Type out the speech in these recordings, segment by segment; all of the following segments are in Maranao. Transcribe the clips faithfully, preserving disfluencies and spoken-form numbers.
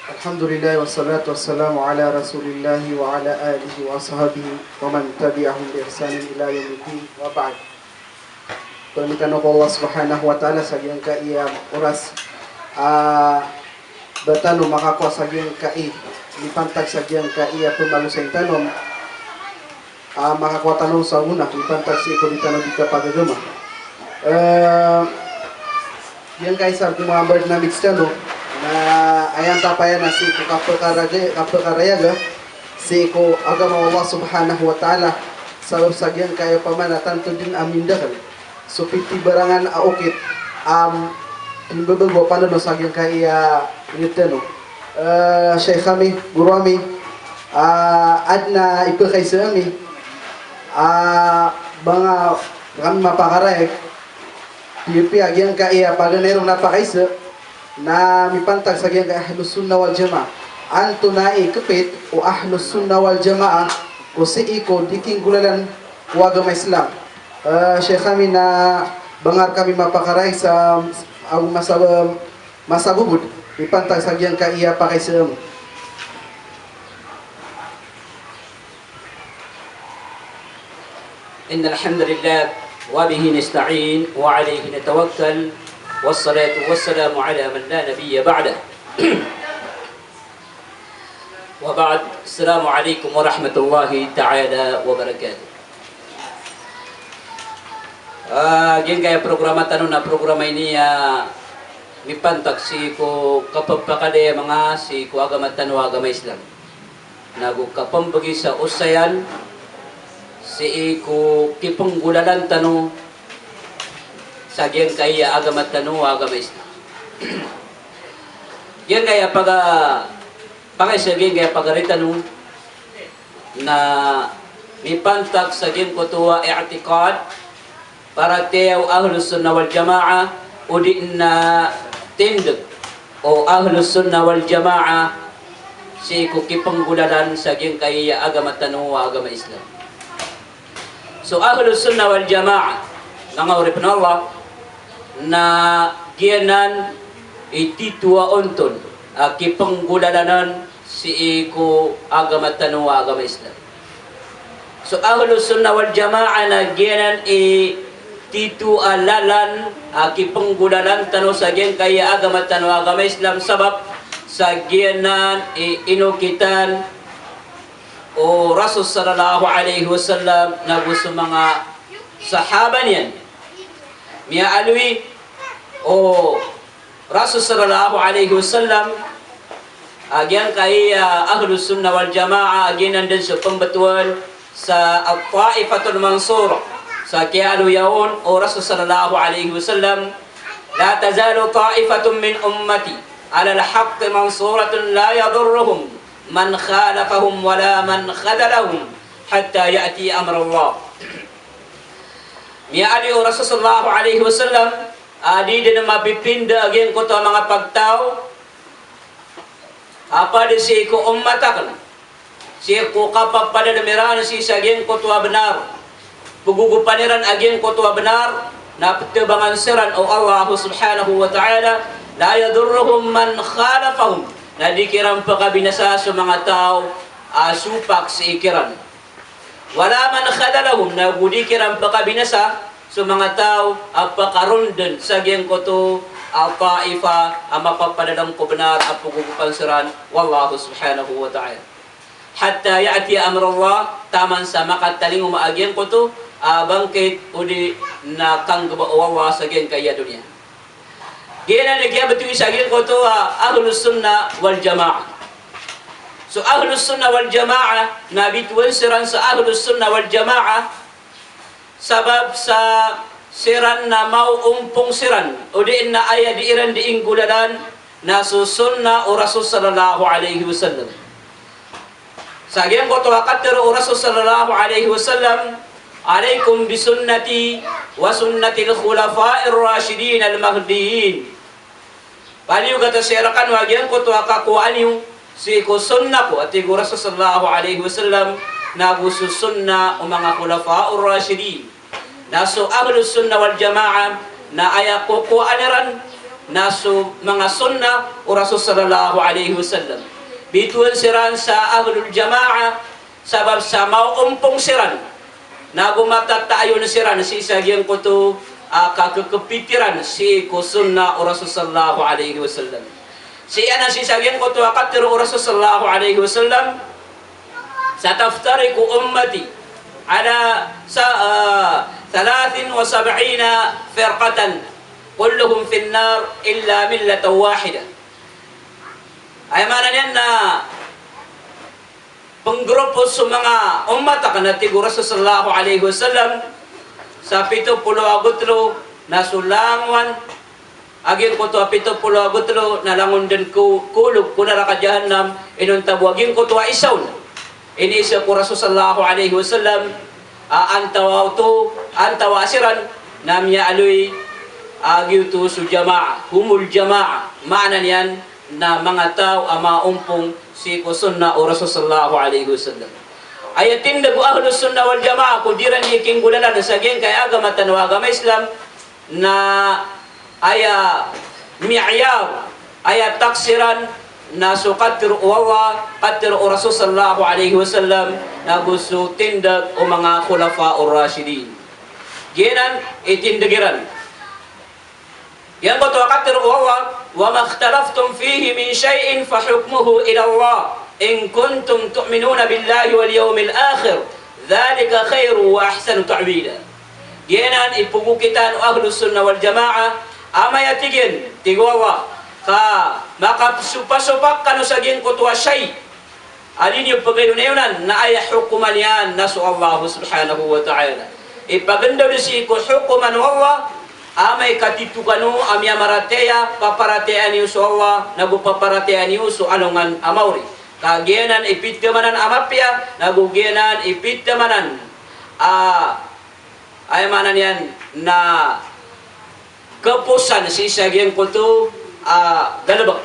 Alhamdulillah, wassalatu wassalamu ala Rasulillah wa ala alihi wa ashabihi wa man tabi'ahum bi ihsanin ila yaumiddin, wa ba'd. Pangni tano ko Allah Subhanahu wa Ta'ala sa giyangkaya oras a ba tano makakowa sa giyangkai, mipantag sa giyangkaya pemalosayin tano. Ah, makakowa tano sa gona, mipantag sii ko di tano di kapagagama. Eh, giyangkai sa gomambar na mix tano, na aya antapayan na sii ko kapekaraga-, kapekarayag sii ko agama o Allah Subhanahu wa Ta'ala, sabap sa giyangkai opama na tanto den a mindakl so pitibarangan a okit a pimbabago a pandandan sa giyangkaya inged tano. Eh, Sheikh ami, goro ami, ah, aden a ipekaiza ami, ah, ba nga kami mapakarayag, piyapiya giyangkaya paganay ron a pakaiza, na mipantag sa giyangkai Ahlus Sunnah wal Jamaah. Antonaa i kepit o Ahlus Sunnah wal Jamaah ko sii ko di kinggolalan o agama Islam. Eh, Sheikh ami, na ba nga rekami mapakarayag sa ago masa, masa bobod, mipantag sa giyangkaya pakaiza ami. إن الحمد لله وبه نستعين وعليه نتوكل والصلاة والسلام على من لا نبي بعده. وبعد، السلام عليكم ورحمة الله تعالى وبركاته. Ah, giyangkaya programa tano na programa ini a mipantag sii ko kapepakadaya manga sii ko agama tano a agama Islam. Nago kapembegi sa osayan sii ko kipenggolalan tano sa giyangkaya agama tano a agama Islam. Giyangkaya paga, paga sa giyangkaya pagari tano na mipantag sa giyangkoto a i'tiqad, paratiyaya o Ahlus Sunnah wal Jamaah, odi na tindeg o Ahlus Sunnah wal Jamaah sii ko kipenggolalan sa giyangkaya agama tano a agama Islam. So Ahlus Sunnah wal Jamaah, manga oripen o Allah, na giyanan i tito a onton a kipenggolalanan sii ko agama tano a agama Islam. So Ahlus Sunnah wal Jamaah na giyanan i tito a lalan a kipenggolalan tano sa giyangkaya agama tano a agama Islam, sabap sa giyanan i inokitan o Rasul sallallahu alaihi wasallam nago so manga sahaba niyan. Miyaaloy o Rasul sallallahu alaihi wasallam a giyangkaya Ahlus Sunnah wal Jamaah a giyanan den so pembetowan sa At-Taifatul Mansurah. Sa kiyaaloya on o Rasul sallallahu alaihi wasallam, "La tazalu ta'ifatun min ummati alal haqqi mansuratun la yadurruhum man khalafahum wa la man khadhalahum hatta ya'tiya amrullah." Miyaaloy o Rasul sallallahu alaihi wasallam a di den mapipinda a giyangkoto a manga pagtaw a pd sii ko ummat aken, sii ko kapapadalem iran sii sa giyangkoto a benar, pegogopan iran a giyangkoto a benar, na petebangan siran o Allah subhanahu wa ta'ala, "La yadurruhum man khalafahum," na di kiran pekabinasa so manga taw a sopak sii kiran. "Wa la man khadhalahum," na go di kiran pekabinasa so manga taw a pekaronden sa giyangkoto a taifa a mapapadalem ko benar a pegogopan siran o Allah subhanahu wa ta'ala. "Hatta ya'tiya amrullah," taman sa makatalingoma a giyangkoto a bangkit odi na kanggeba o Allah sa giyangkaya doniya. Giyanan i kiyabetowi sa giyangkoto a Ahlus Sunnah wal Jamaah. So Ahlus Sunnah wal Jamaah, na bitowan siran sa Ahlus Sunnah wal Jamaah sabap sa siran na maoompong siran, odi na aya di iran di inggolalan na so sunnah o Rasul sallallahu alaihi wasallam. Sa giyangkoto a katharo o Rasul sallallahu alaihi wasallam, "Alaikum bi sunnati wa sunnatil khulafa'ir rashidin al mahdiyyin." Paliyogat a sii rekano a giyangkoto a kakowaan iyo sii ko sunnah ko, a tig o Rasul sallallahu alaihi wasallam, nago so sunnah o manga khulafa'ur rashidin. Na so Ahlus Sunnah wal Jamaah na aya kokowaan iran na so manga sunnah o Rasul sallallahu alaihi wasallam. Bitowan siran sa ahlul jamaah, sabap sa maoompong siran, nago matataayon siran sii sa giyangkoto a kakekepit iran sii ko sunnah o Rasul sallallahu alaihi wasallam. Sii anan sii sa giyangkoto a katharo o Rasul sallallahu alaihi wasallam, "Sataftariqu ummati ala sa-, ah, thalathin wa sab'ina firqatan, kulluhum fin nar illa millatan wahidah." Aya maana niyan na penggrupo so manga ummat akn, a tig o Rasul sallallahu alaihi wasallam, sa pito polo ago telo, na so langowan a giyangkoto a pito polo ago telo na langon dn ko, ko olog ko naraka jahannam, inonta bo a giyangkoto a isa on. Iniiza ko Rasul sallallahu alaihi wasallam, a, antawaa oto, antawaa siran, na miyaaloy a giyoto so jamaah, humul jamaah, maana niyan na manga taw a maoompong sii ko sunnah o Rasul sallallahu alaihi wasallam. Aya tindg o Ahlus Sunnah wal Jamaah ko di iran di kinggolalan sa giyangkai a agama tano a agama Islam, na aya mi'yar, aya taksiran, na so katharo o Allah, katharo o Rasul sallallahu alaihi wasallam, nago so tindg o manga khulafa ur-rashidin. Giyanan i tindg iran. Giyangkoto a katharo o Allah, "Wa makhtalaftum fihi min shay'in fa hukmuhu ila Allah, in kuntum tu'minuna billahi wal yawmil akhir, dhalika khayrun wa ahsanu ta'wila." Giyanan i pogokitan o Ahlus Sunnah wal Jamaah, amay a tig iyan, tig o Allah, ka makasopasopak kano sa giyangkoto a shay', a di niyo pagayonayonan, na aya hokoman iyan na so Allah subhanahu wa ta'ala. Ipagndao dn sii ko hokoman o Allah, amay ka tito kano a miyamaratiyaya, paparatiyayaan iyo so Allah, nago paparatiyayaan iyo so alongan a maori. Ka giyanan i pithamanan a mapiya, nago giyanan i pithamanan a, aya maana niyan na kaposan sii sa giyangkoto a galbk.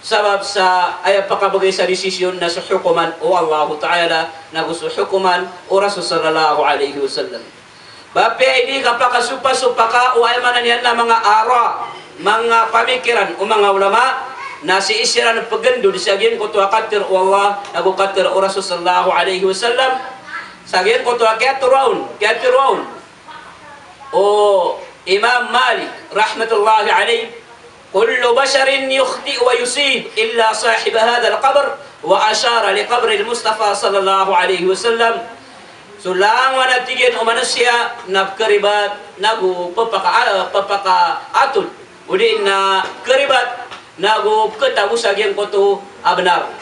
Sabap sa aya pakabgay sa desisyon na so hokoman o Allahu Ta'ala, nago so hokoman o Rasul sallallahu alaihi wasallam. Ba apiya ini kapakasopasopaka o aya maana niyan na manga ara, manga pamikiran o manga ulama, na sii siran pgndod sa giyangkoto a katharo o Allah, nago katharo o Rasul sallallahu alaihi wasallam, sa giyangkoto a kiyatharoa on, kiyatharoa on o Imam Malik rahmatullahi alayh, "Kullu basharin yukhti'u wa yusib illa sahiba hadhal qabr," wa ashara li qabril Mustafa sallallahu alayhi wasallam. So langowan a tig iyan o manosiya na pkharibat nago pphaka-, ah, pphakaatod, odi na pkharibat nago pkhatago sa giyangkoto a bnar.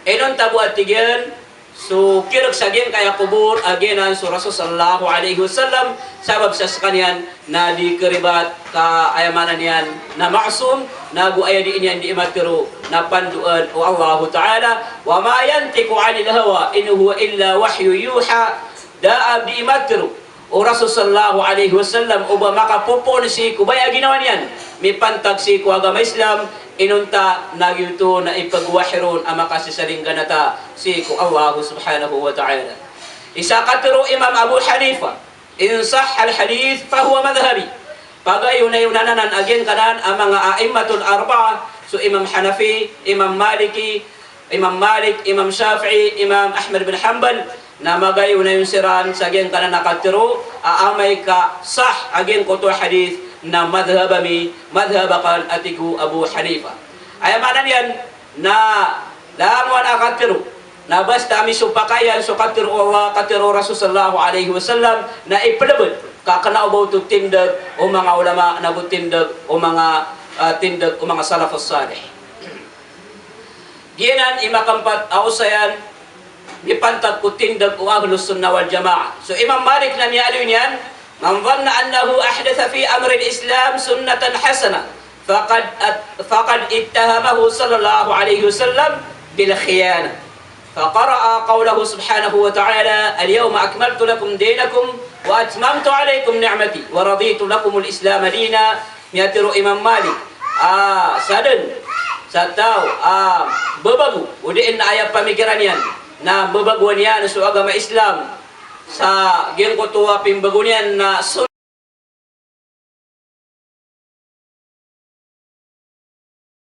Inonta bo a tig iyan, so kirk sa giyangkaya kobor a giyanan so Rasul sallallahu alaihi wasallam, sabap sa skaniyan na di karibat ka aya maana niyan na ma'sum, nago aya dii niyan dii matharo na pandoan o Allahu Ta'ala, "Wa ma yantiqu 'anil hawa, in huwa illa wahyun yuha." Da a dii matharo o Rasul sallallahu alaihi wasallam o ba makapopoon sii ko baya a ginawa niyan, mipantag sii ko agama Islam, inonta na giyoto na ipagwahi ron a makasisaling ganata sii ko Allah subhanahu wa ta'ala. Isa katharo o Imam Abu Hanifa, "In sahhal hadith fahuwa madhhabi." Pagayonayonan anan a giyangkanan a manga a'immatul arba'ah, so Imam Hanafi, Imam Maliki, Imam Malik, Imam Shafi'i, Imam Ahmad bin Hanbal, na magayonayon siran sa giyangkanan a katharo a amay ka sah a giyangkoto a hadith na madhhab ami, madhhab akn, a tig o Abu Hanifa. Aya maana niyan na langowan a katharo na basta ami sopakayan so katharo o Allah, katharo o Rasul sallallahu alaihi wasallam, na iplebt ka kna o ba oto tindg o manga ulama, nago tindg o manga, ah, tindg o manga salafus salih. Giyanan i makampat a osayan mipantag ko tindg o Ahlus Sunnah wal Jamaah. So Imam Malik na miyaaloy niyan, "Man dhanna annahu ahdatha fi amril Islam sunnatan hasanah, faqad at-, faqad ittahamahu sallallahu alaihi wasallam bil khiyanah. Faqara'a qawlahu subhanahu wa ta'ala, 'Al-yawma akmaltu lakum dinakum wa atmamtu 'alaykum ni'mati wa raditu lakumul Islama dina.'" Miyatharo o Imam Malik a sadn sa taw a bebago, odi na aya pamikiran iyan na bebagoan iyan so agama Islam sa giyangkoto a pimbago niyan na